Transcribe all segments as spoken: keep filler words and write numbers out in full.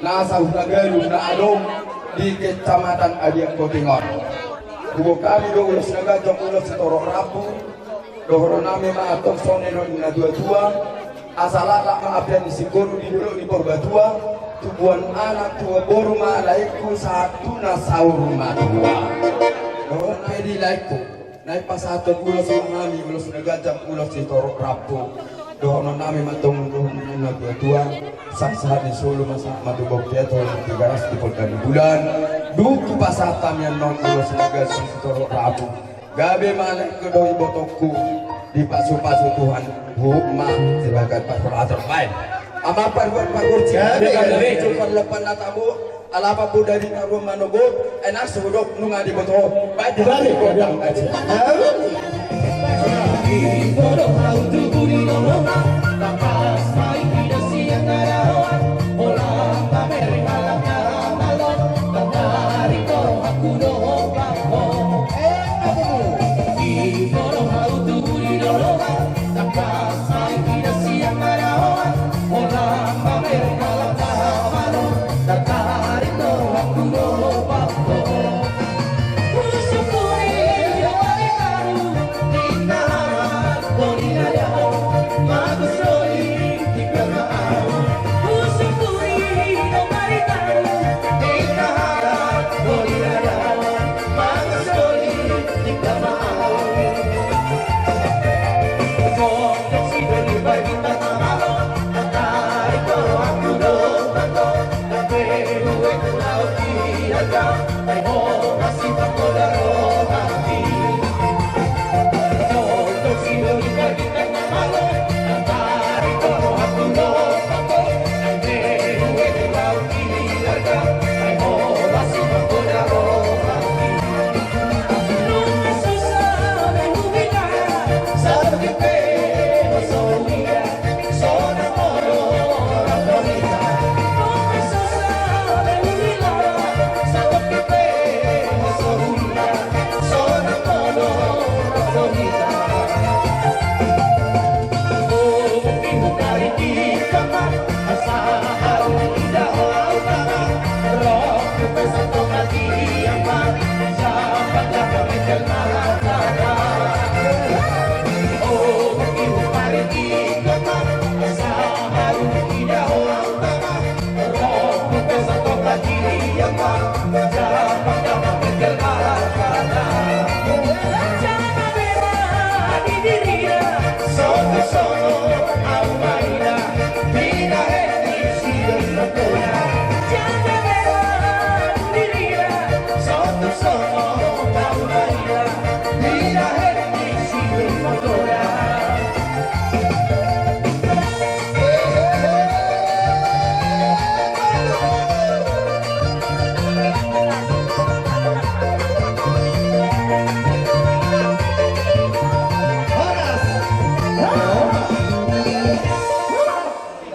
Asa hutagalu na adong di Kecamatan Adiak Koting on. Huboan hami do ulos na ganjang, ulos sitorop rambu. Dohonon nami ma antong songon na nidok ni na tua-tua. Asa laklak ma ambilan ni singkoru di dolok ni Purbatua. Tubuan anak tubuan boru ma laengku sahat tu na saur matua. Dohonon nami di laengku. Naeng pasahathon ulos ma hami, ulos na ganjang, ulos sitorop rambu. Dohonon nami ma antong dohonon na tua-tua, sahat-sahat ni solu ma sahat ma tu bontean, tu Tigaras, tu Polda ni Bulan. Dung hupasahat hami annon ulos na ganjang sitorop rambu, gabe ma laengku dohot ibotongku dipasu-pasu Tuhan, huhut ma sebagai parhulator. Baen. Amang pargual pargonsi, gabe, gabe, gabe. Cukup lepan na tabo. Ala pamboda di taruan manogot, enak sodok nunga diboto. Baik, dibalik, godang aja.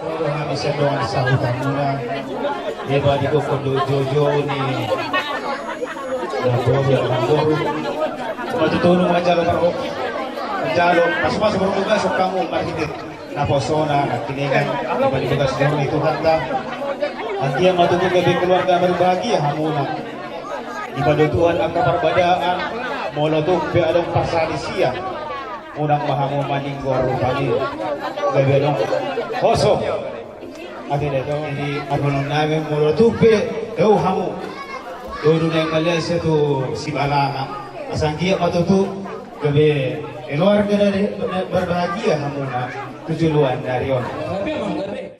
Dohot hami sian dongan sahutamuna, eba di gokhon dohot joujou ni namboru, namboru. Matutu nunga manjalo parho-, manjalo pasupasu parhorasan hamu marhite naposona nangkiningan, eba di bagas ni Tuhanta. Anggiat ma tutu gabe keluarga na marbahagia hamuna. Dipandok Tuhan angka parbadaan, molo tung pe adong parsalisian, unang ma hamu maningor rupani. Gabe adong hoso. Ate da, jadi parhundul nami, molo tung pe dao hamu dohot na malias tu sibalana, asa anggiat ma tutu gabe keluarga na, na marbahagia hamuna tu joloan ni ari on.